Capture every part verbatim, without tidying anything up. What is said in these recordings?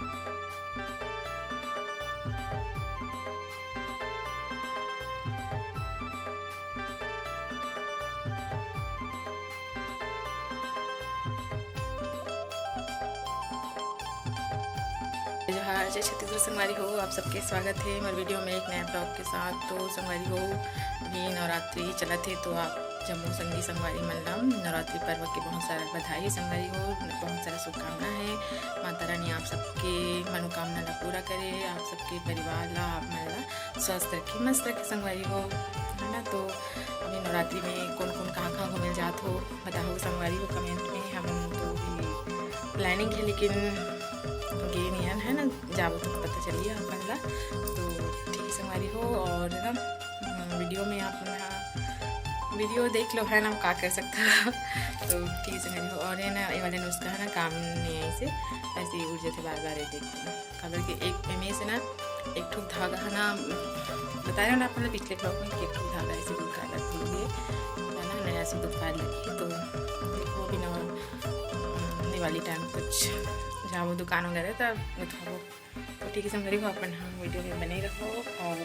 जोहार, जय छत्तीसगढ़ संगवारी हो, आप सबके स्वागत हे मोर वीडियो में एक नया ब्लॉग के साथ। तो संगवारी हो, अभी नवरात्रि चलत हे, तो आप जम्मो संगी संगवारी मन ला नवरात्रि पर्व के बहुत सारा बधाई संगवारी हो, बहुत सारा शुभकामना हे। माता रानी आप सबके मनोकामना ला पूरा करे, आप सबके परिवार ला, आप मन ला स्वस्थ रखे, मस्त रखे संगवारी हो, है ना। तो अभी नवरात्रि में कौन कौन कहाँ कहाँ घूमे जात हो, बताओ संगवारी हो कमेंट में। हमन तो अभी प्लानिंग हे, लेकिन गे नहीं हन, है ना, जाबो तो पता चलिए आप मन ला। तो ठीक है संगवारी हो, और ना, हम्म, वीडियो में आप मन हा वीडियो देख लो, है ना, का कर सकता। तो ठीक है संगवारी हो, और है ना, ये वाला नुस्खा है ना, काम नहीं है इसे, ऐसे ही उड़ जाते बार बार, ये देखो ना, काबर के एक एमे से ना, एक ठो धागा है ना, बताया ना आप मन ला पिछले ब्लॉग में कि एक ठो धागा ऐसे गुड़ का अलग हो गए, है ना, नया से दुकान लगी, तो देखो अभी ना, हम्म, दिवाली टाइम कुछ जाबो दुकान वगैरह तब उठाबो। तो ठीक है संगवारी हो, आप मन हा वीडियो में बने रहो और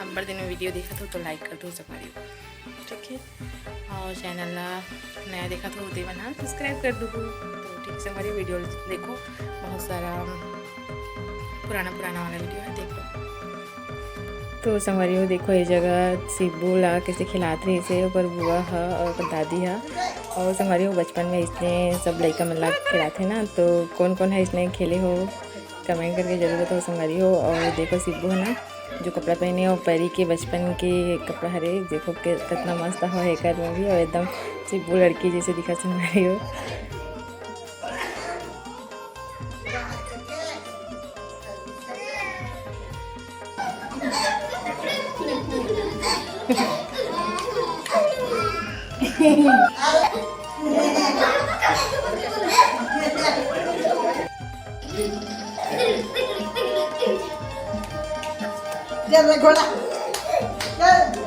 अब्बड़ दिन में वीडियो देखत हो तो लाइक कर दो संगवारी हो, ठीक है। और चैनल ला नया देखत हो ते मन हा सब्सक्राइब कर दो। तो ठीक है संगवारी, वीडियो देखो, बहुत सारा पुराना पुराना वाला वीडियो है, देख लो। तो संगवारी हो देखो, ये जगह सिब्बू ला कैसे खिलात रहिस हे ओकर बुआ ह और ओकर दादी ह। और संगवारी हो, बचपन में इसने सब लइका मन ला खिलाथे ना, तो कौन कौन है इसने खेले हो, कमेंट करके जरूर बताओ संगवारी हो। और देखो सिब्बू है ना, जो कपड़ा पहने हे, वो परी के बचपन के कपड़ा हरे। देखो के, कितना मस्त हो एकर में भी, और एकदम सिब्बू लड़की जैसे दिखत संगवारी हो।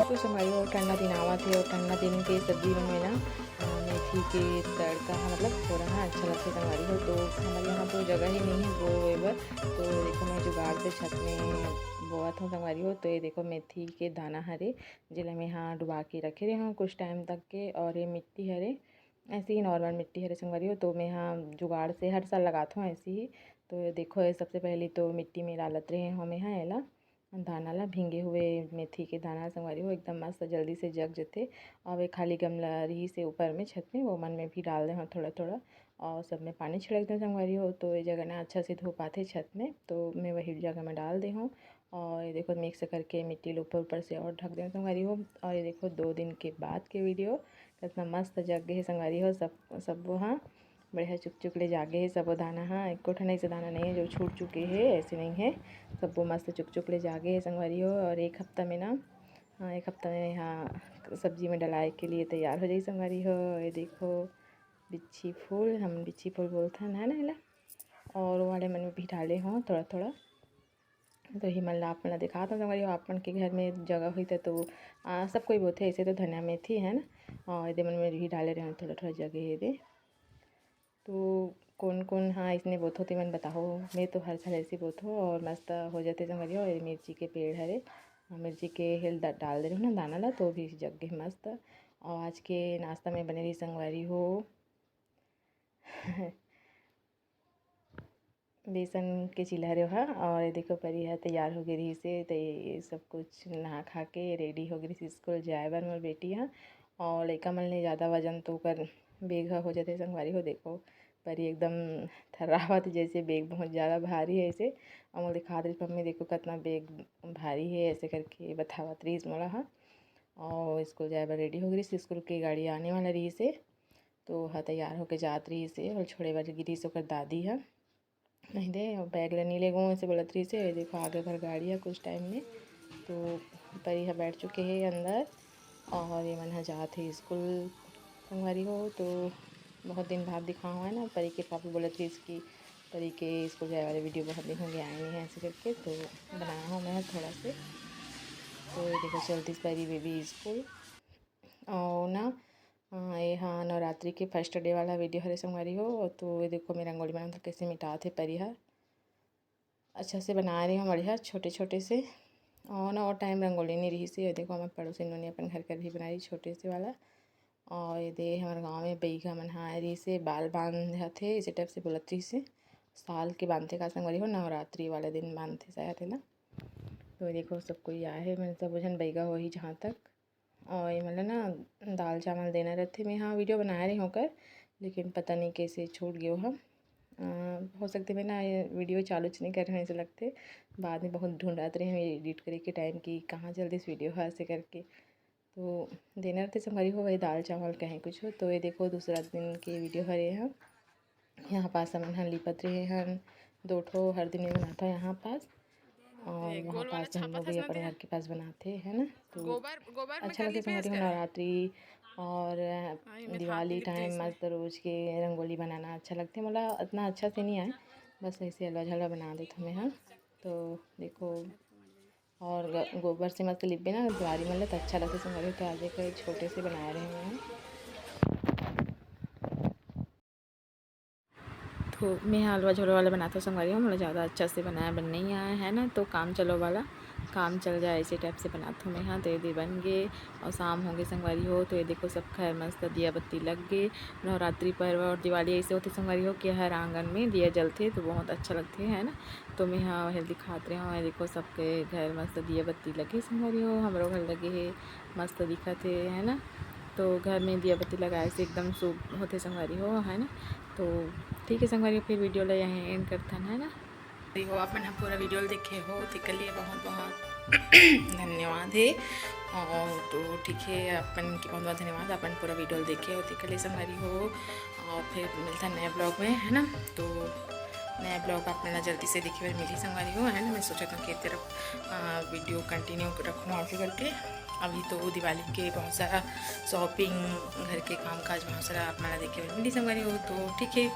तो संगवारी हो, ठंडा दिन आवत हे और ठंडा दिन के सब्जी मन में ना, अ, मेथी के तड़का ह, मतलब थोड़ा ह अच्छा लगथे संगवारी हो। तो हमर यहाँ तो जगह ही नहीं है बोए बर, तो देखो मैं जुगाड़ से छत में बोवत हूँ संगवारी हो। तो ये देखो मेथी के दाना हरे, जेला मैं यहाँ डुबा के रखे रहे हूँ कुछ टाइम तक के, और ये मिट्टी हरे, ऐसे ही नॉर्मल मिट्टी हरे संगवारी हो। तो मैं यहाँ जुगाड़ से हर साल लगात हूँ ऐसे ही। तो ये देखो, ये सबसे पहले तो मिट्टी में डालत रहे हूँ मैं यहाँ एला, दाना ला, भींगे हुए मेथी के दाना संगवारी हो, एकदम मस्त जल्दी से जग जथे। और एक खाली गमला रहिस हे ऊपर में छत में, वो मन में भी डाल दे हूँ थोड़ा थोड़ा, और सब में पानी छिड़क दे संगवारी हो। तो ये जगह ना अच्छा से धो पाथे छत में, तो मैं वही जगह में डाल दे हूँ। और ये देखो, मिक्स करके मिट्टी ल ऊपर ऊपर से और ढक दे संगवारी हो। और ये देखो, दो दिन के बाद के वीडियो, कितना मस्त जग गए हे संगवारी हो सब, सबो हाँ। बढ़िया चुक चुक ले जागे हे सबो दाना ह, एको ठन ऐसे दाना नहीं है जो छूट चुके हे, ऐसे नहीं है, सबो मस्त चुक चुक ले जागे हे संगवारी हो। और एक हफ्ता में ना, हाँ, एक हफ्ता में यहाँ सब्जी में डलाए के लिए तैयार हो जाई संगवारी हो। ये देखो बिच्छी फूल, हम बिच्छी फूल बोलथन, है ना एला, और वो वाले मन में भी डाले हों थोड़ा थोड़ा। तो ही मन ला आप मन ला दिखात हूँ संगवारी हो, आप मन के घर में जगह होही त तो, आ, सब कोई बोथे ऐसे तो धनिया मेथी है ना, और एदे मन में भी डाले रहे थोड़ा थोड़ा जगह हे दे। तो कौन कौन हाँ इसने बोथो ते मन बताओ, मैं तो हर साल ऐसे बोथो और मस्त हो जाते संगवारी हो। ये मिर्ची के पेड़ हरे, मिर्ची के हेल दा-, डाल दे रहे हो ना दाना ला, तो भी जग गए मस्त। और आज के नाश्ता में बने रही संगवारी हो बेसन के चिल्ला रहे हो, और ये देखो परी ह तैयार हो गई रही से, तो ये सब कुछ नहा खा के रेडी हो गई रही स्कूल जाए बर मोर बेटी ह। और लइका मन ले ज़्यादा वजन तो ओकर बैग ह हो जाते संगवारी हो। देखो परी एकदम थर्रावत, जैसे बैग बहुत ज़्यादा भारी है ऐसे। और मोला दिखात रही, "मम्मी देखो कितना बैग भारी है," ऐसे करके बतावत रही मोला ह। और स्कूल जाए बर रेडी हो गई रही, स्कूल के गाड़ी आने वाला रही से, तो ह तैयार होके जात रही से और छोड़े बर गिरी से ओकर दादी ह। नहीं दे, बैग ले नहीं ले गो, ऐसे बोलत रही से। देखो, आगे घर गाड़ी है कुछ टाइम में, तो परी ह बैठ चुके हैं अंदर और ये मन ह जात हे स्कूल संगवारी हो। तो बहुत दिन बाद दिखाओ है ना, परी के पापा बोलत रही कि परी के स्कूल जाए वाले वीडियो बहुत दिन हो गया आए नहीं है ऐसे करके, तो बनाया हूँ मैं थोड़ा से। तो ये देखो, चलती परी बेबी स्कूल। और ना, हाँ, ये हाँ नवरात्रि के फर्स्ट डे वाला वीडियो हरे संगवारी हो। तो ये देखो, मैं रंगोली बनात हूँ, कैसे मिटात हे परी ह। अच्छा से बनाए रहे हंव बढ़िया छोटे छोटे से। और ना, वो टाइम रंगोली नहीं रहिस हे। ये देखो, हमर पड़ोसी नोनी अपन घर कर भी बनाई छोटे से वाला। और ये दे, हमर गांव में बइगा मन ह आए रहिस हे, बाल बांधत हे, इसे टाइप से बोलत रहिस हे। साल के बांधथे का संगवारी हो, नवरात्रि वाले दिन बांधथे शायद, है ना। तो ये देखो, सब कोई आए हे, मन सब झन बइगा होही जहाँ तक। और ये मतलब ना, दाल चावल देना रहथे। मैं हाँ वीडियो बनाए रही हूँ कर, लेकिन पता नहीं कैसे छूट गयो हम। अ, हो सकथे मैं ना ये वीडियो चालू च नहीं कर रहे हूँ, ऐसे लगथे। बाद में बहुत ढूंढत रहे हूँ एडिट करे के टाइम कि कहाँ चल दिस वीडियो है, ऐसे करके। तो देना रहथे संगवारी हो, वही दाल चावल कहें कुछ हो। तो ये देखो, दूसरा दिन के वीडियो हरे हम। यहाँ पास हमन ह लिपत रहे हन, दो ठो हर दिन में बनाथो यहाँ पास। और ये यहाँ गोल वाला पास हम छापा लोग था भी इसमें अपन दे। घर के पास बनाते हैं ना, तो गोबर, गोबर में अच्छा कर लगता है लिपे संगवारी हो इसके। नवरात्रि और हाँ, ये में दिवाली थापी लिपते टाइम इसमें। मस्त रोज के रंगोली बनाना अच्छा लगता है। मोला इतना अच्छा से नहीं आए, बस ऐसे हलवा झलवा बना देता हूँ मैं, हाँ। तो देखो, और ग-, गोबर से मस्त लिपबे ना दुआरी मन ल, तो अच्छा लगता है संगवारी हो। तो आज एक छोटे से बनाए रहे हैं। तो मैं ह हलवा झोला वाला बनाथों संगवारी हो, मोला ज़्यादा अच्छा से बनाए बर नहीं आए, है ना। तो काम चलो वाला, काम चल जाए, ऐसे टाइप से बनाथों मैं ह। तो ये दे बन गे और शाम हो गे संगवारी हो। तो ये देखो, सब घर मस्त दिया बत्ती लग गे। नवरात्रि पर्व और दिवाली ऐसे होथे संगवारी हो कि हर आंगन में दिया जलथे, तो बहुत अच्छा लगथे, है ना। तो मैं ह वही दिखात रहे हूँ। ये देखो, सबके घर मस्त दिया बत्ती लगे संगवारी हो, हमरो घर लगे हे, मस्त दिखत हे, है ना। तो घर में दिया बत्ती लगाए से एकदम शुभ होथे संगवारी हो, है ना। तो ठीक है संगवारी, फिर वीडियो ला यहीं एंड करथन, है ना। देखो, आप मन ह पूरा वीडियो ल देखे हो, तेकर लिए बहुत बहुत धन्यवाद हे। और तो ठीक है, आप मन के बहुत बहुत धन्यवाद, आप मन पूरा वीडियो ल देखे हो, तेकर लिए संगवारी हो। और फिर मिलता नया ब्लॉग में, है ना। तो नया ब्लॉग आप मन ला जल्दी से देखे बर मिली संगवारी हो, है ना। मैं सोचत हूँ कि तरफ वीडियो कंटिन्यू रखूँ ऐसे करके। अभी तो दिवाली के बहुत सारा शॉपिंग, घर के काम काज, बहुत सारा आप मन ला देखे बर मिली संगवारी हो। तो ठीक है,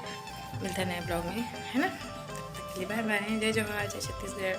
मिलता नया ब्लॉग में, है ना। तब तक के लिए बाय बाय, जय जोहार, जय छत्तीसगढ़।